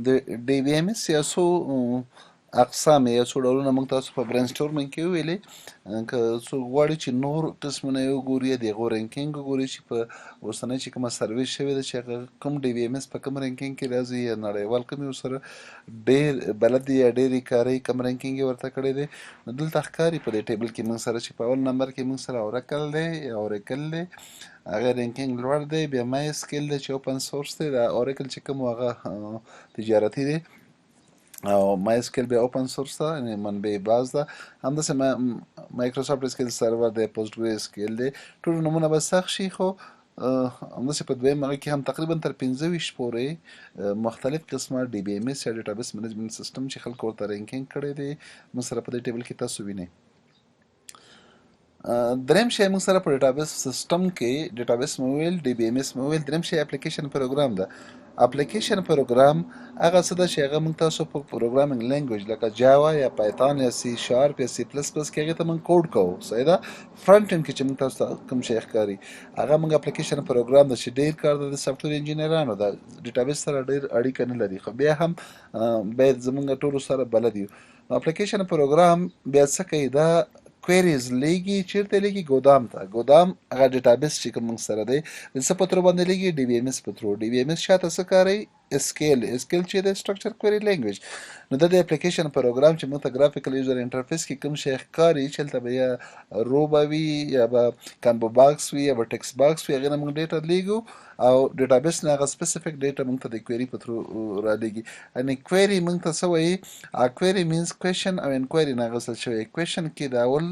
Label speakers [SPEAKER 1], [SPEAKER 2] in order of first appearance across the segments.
[SPEAKER 1] د ډي بي ایم اس یو څو اقسام یا څو ډولونه موږ تاسو په برین سټورمینګ کې وویلې. که څوک غواړي چې نور قسمونه یې وګوري، د هغو ranking وګوري چې په اوسنۍ چې کومه سروې شوې ده چې هغه کوم ډي بي ایم اس په کوم ranking کې راځي، یا نړیوال کوم یو سره ډېر بلد دي یا ډېرې کاري کوم ranking یې ورته کړی دی، نو دلته ښکاري په دې table کې موږ سره چې په اول نمبر کې موږ سره Oracle دی یا Oracle دی، هغه ranking لوړ دی. بیا MySQL دی چې open source دی، دا Oracle چې کوم هغه تجارتي دی او MySQL بیا open source ده، یعنی منبع باز ده. همداسې Microsoft SQL Server دی، PostgreSQL دی، ټول نومونه به سخت شي، خو همداسې په دویم هغه کې هم تقریبا تر 25 پورې مختلف قسمه ډي بي ایم اس یا database management system چې خلکو ورته ranking کړی دی موږ سره په دې table کې تاسو وینئ. دریم شی موږ سره په database system کې، database مو ویل، ډي بي ایم اس مو ویل، دریم شی application program ده. application program هغه څه ده چې هغه موږ تاسو په programming language لکه Java یا Python یا سي شارپ یا سي پلس پلس کې هغې ته موږ کوډ کوو، صحیح ده. front end کې چې موږ تاسو ته کوم شی ښکاري هغه موږ application program ده چې ډېر کار ده د software انجینرانو ده، database سره ډېر اړیکه نه لري، خو بیا هم باید زموږ ټولو سره بلد یو. نو application program بیا څه کوي؟ دا queries لیږي، چیرته لیږي؟ ګودام ته. ګودام هغه database چې کوم موږ سره دی د څه په through باندې لیږي؟ ډي بي ایم اس په through. ډي بي ایم اس شاته څه کاروي؟ SQL. SQL چې د structure query language. نو د دې application program چې موږ ته graphical user interface کې کوم شی ښکاري چې هلته به یا row به وي یا به combo box وي یا به text box وي، هغې نه موږ data لیږو او database نه هغه specific data موږ ته د query په through رالیږي. یعنی query موږ ته څه وایي؟ query means question او inquiry نه اخیستل شوی. question کې د اول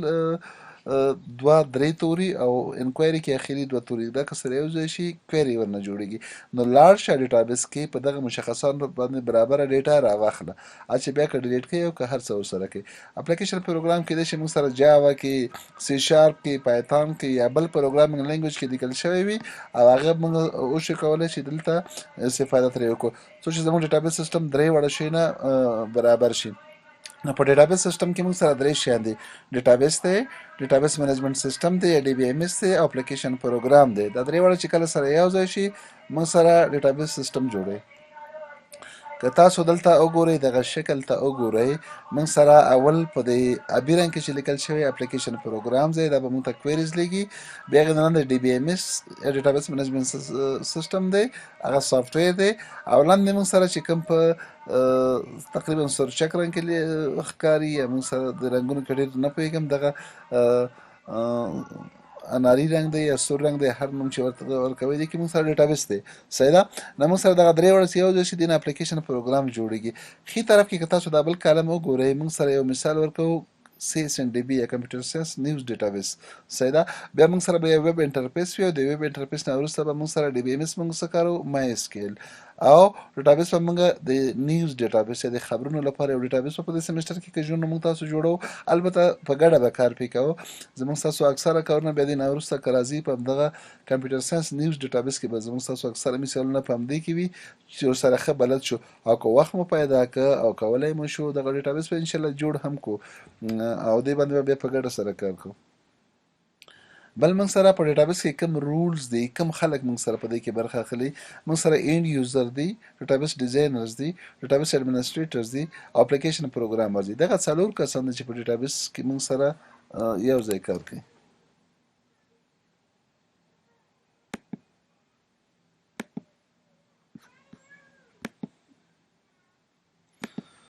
[SPEAKER 1] دوه درې توري او inquiry کې اخري دوه توري، دا که سره یو ځای شي query ورنه جوړیږي. نو لاړ شه database کې په دغه مشخصاتو باندې برابره data راواخله، چې بیا که delete کوي او که هر څه ورسره کوي. application program کې دی چې موږ سره Java کې، سي شارپ کې، Python کې یا بل programming language کې لیکل شوی وي او هغه موږ وشو کولی چې دلته استفاده ترې وکړو، څو چې زموږ database system درې واړه شیونه برابر شي. نو په database system کې موږ سره درې شیان دي: database دی، database management system دی یا ډي بي ایم اس دی، او application program دی. دا درې واړه چې کله سره یو ځای شي موږ سره database system جوړوي. که تاسو دلته وګورئ، دغه شکل ته وګورئ، موږ سره اول په دې ابي رنګ کې چې لیکل شوی application program دی، دا به موږ ته queries لیږي. بیا هغې نه لاندې ډي بي ایم اس یا database management system دی، هغه software دی، او لاندې موږ سره چې کوم په تقریبا سرچک رنګ کې ښکاري یا موږ سره د رنګونو کې ډېر نه پوهېږم، دغه اناري رنګ دی یا سور رنګ دی، هر نوم چې ورته ورکوي، دې کې موږ سره database دی، صحیح ده. نو موږ سره دغه درې واړه چې یو ځای شي دې نه application program جوړېږي. ښي طرف کې که تاسو دا بل column وګورئ، موږ سره یو مثال ورکوو سي اس ان ډي بي یا computer science news database، صحیح ده. بیا موږ سره به یو web interface وي او د web interface نه وروسته به موږ سره ډي بي ایم اس موږ څه کاروو؟ MySQL او database به موږ د news database یا د خبرونو لپاره یو database په دې سمسټر کې که ژوند موږ تاسو جوړو، البته په ګډه به کار پې کوو. زموږ ستاسو اکثره کارونه بیا دې نه وروسته که راځي په همدغه computer science news database کې به زموږ ستاسو اکثره مثالونه په همدې کې وي چې ورسره ښه بلد شو، او که وخت مو پیدا که او کولی مو شو دغه database به انشاءالله جوړ هم کو او دې باندې به بیا په ګډه سره کار کوو. بل موږ سره په database کې کوم roles دي، کوم خلک موږ سره په دې کې برخه اخلي؟ موږ سره end user دي، database designers دي، database administrators دي، او application programmers دي. دغه څلور کسان دي چې په database کې موږ سره یو ځای کار کوي.